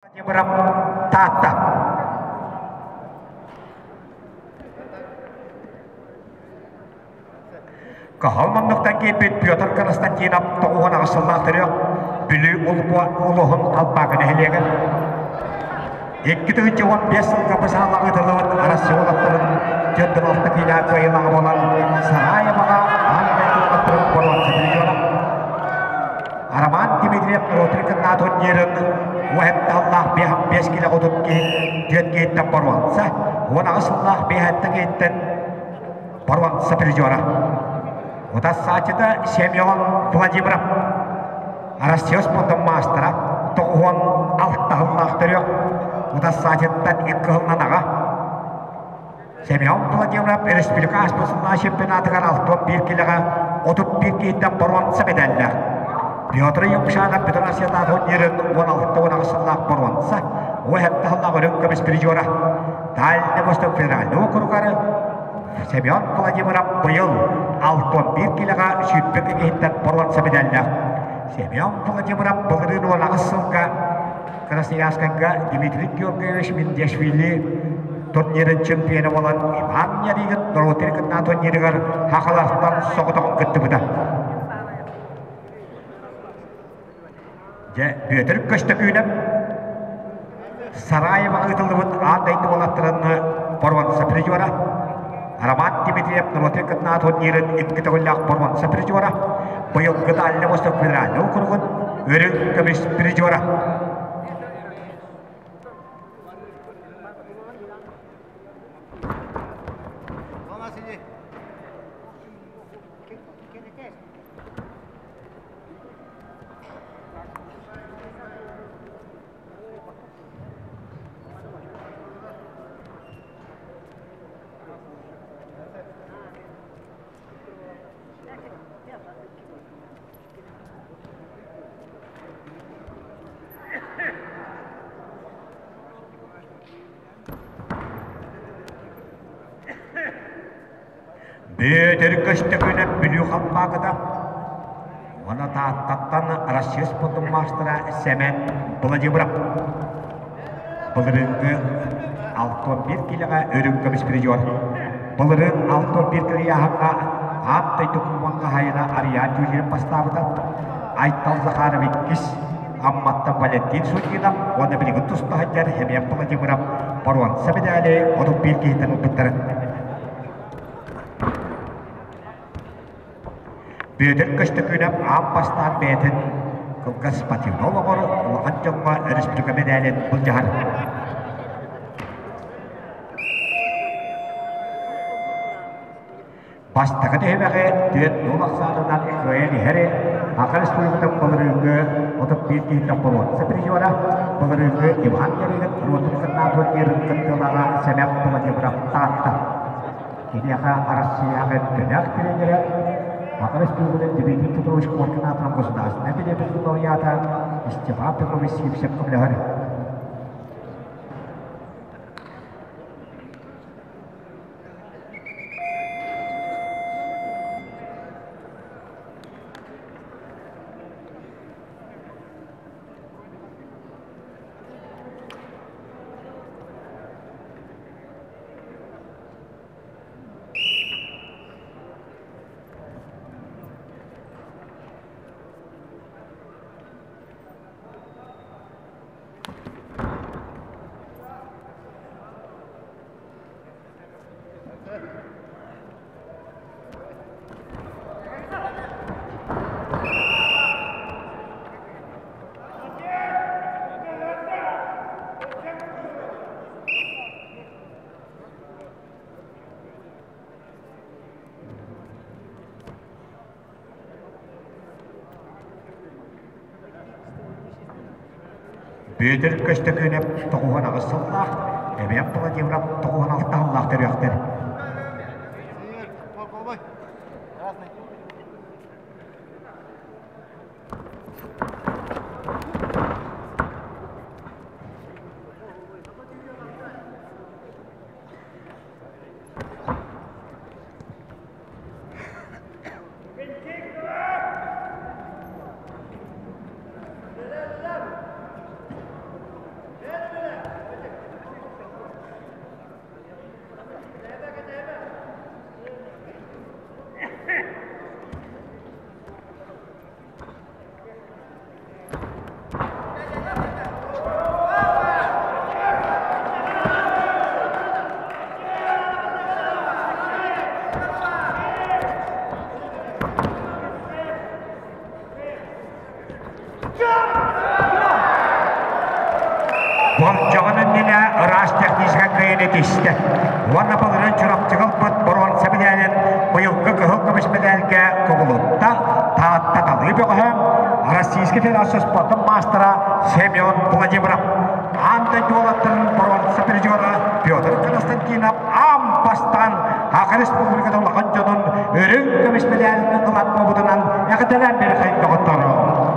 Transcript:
Таатта. Каһал манныктан киирбит Петр Константинов 98 сыллаах төрүөх Бүлүү улууһун Халбаакы нэһилиэгэр 2015 сылга бысаалла ыытыллыбыт Россия уолаттарын 46 киилэ кыайыылааҕа буолан Сараеваҕа аан дойду уолаттарын боруонса призера Роман Дмитриев Ротри кыннаа турнирын уһэтталлаах биэс килэ отут киһи түөрт киһиттэн боруонса, 18 сыллаах биэһэттэ киһиттэн боруонса призера. Утассааччыта Семен Владимиров. Россия спортун маастара 96 сыллаах төрүөх утассаачыттан икки сылынан аҕа. Семен Владимиров республика ааспыт сыллаах чемпионатыгар 61 килэҕэ 31 киһиттэн боруонса медаллаах. Петр Юмшанов Бүтүн Россиятааҕы турнирын 16-18 сыллаах боруонса, 17 сыллаах үрүҥ көмүс призера. Дальний Восток федеральный округар Семен Владимиров быйыл 61 килэҕэ 22 киһиттэн боруонса медаллаах. Семен Владимиров былырыын 18 сылга Красноярскайга Дмитрий Георгиевич Миндиашвили турнирын чемпиона буолан Иван Яригин норуотун кытта турнирыгар хахалартан соҕотоҕун кыттыбыта. Дьэ, Бүөтүр Көстөкүүнэп Сараево ыытыллыбыт аан дойду уолаттарын боруонса призера, Роман Дмитриев норуотун кытта турнирын икки төгүллээх боруонса призера, быйылгы Дальний Восток федеральный округун үрүҥ көмүс призера. Бүөтүр көстөкүүнэп Бүлүү халбаакыта уонна Тааттаттан Россия спордун маастара Сэмэн Владимиров Былырыыҥҥы 61 киилэҕэ үрүҥ көмүс призер. Былырыын 61 кырыйааһыҥҥа аан дойду кубогын хаһаайына Ариан Тюхин бастаабыта. Айтал Захаров иккис, Амматтан Валентин Судинов уонна билигин туста сылдьар Семен Владимиров боруонса медали 31 киһиттэн ылбыттара. Бүөтүр Көстөкүүнэп аан бастаан бэйэтин кылгас спортивнай олоҕор улахан дьоҥҥо республика мэдээлин былдьаһар. Бастакы түһүмэҕи түөрт нуул ахсаанынан кыайан иһэри Саха Республикатын былырыыҥҥы 31 киһиттэн боруонса призера, былырыыҥҥы Иван Ярыгин норуотун кытта турнирын кыттыылааҕа Сэмэн Владимиров Таатта. Киниэхэ Арассыыйаҕа көнөөх тренерэ, Саха Республикатын Дмитрий Петрович Коркин аатынан государственнай бириэмийэтин лауреата Степан Петрович Сивцев көмөлөһөр. Бүөтүр Көстөкүүнэп 98 сыллаах, Эбэм Владимиров 96 сыллаах төрүөхтэр. Болдьоҕун иннинэ ыраас техническэй кыайыыны тистэ. Уонна былырыын Чурапчыга ылбыт боруонса мэдээлин быйылгы кыһыл көмүс мэдээлгэ кубулутта. Таатта талыы бөҕөһө, Российскай Федерация спордун маастара Семен Владимиров. Аан дойду уолаттарын боруонса призера Петр Константинов аан бастаан Саха Республикатын улахан дьонун үрүҥ көмүс мэдээлин ылан буолбутунан эҕэрдэлээн биэрэ доҕоттору.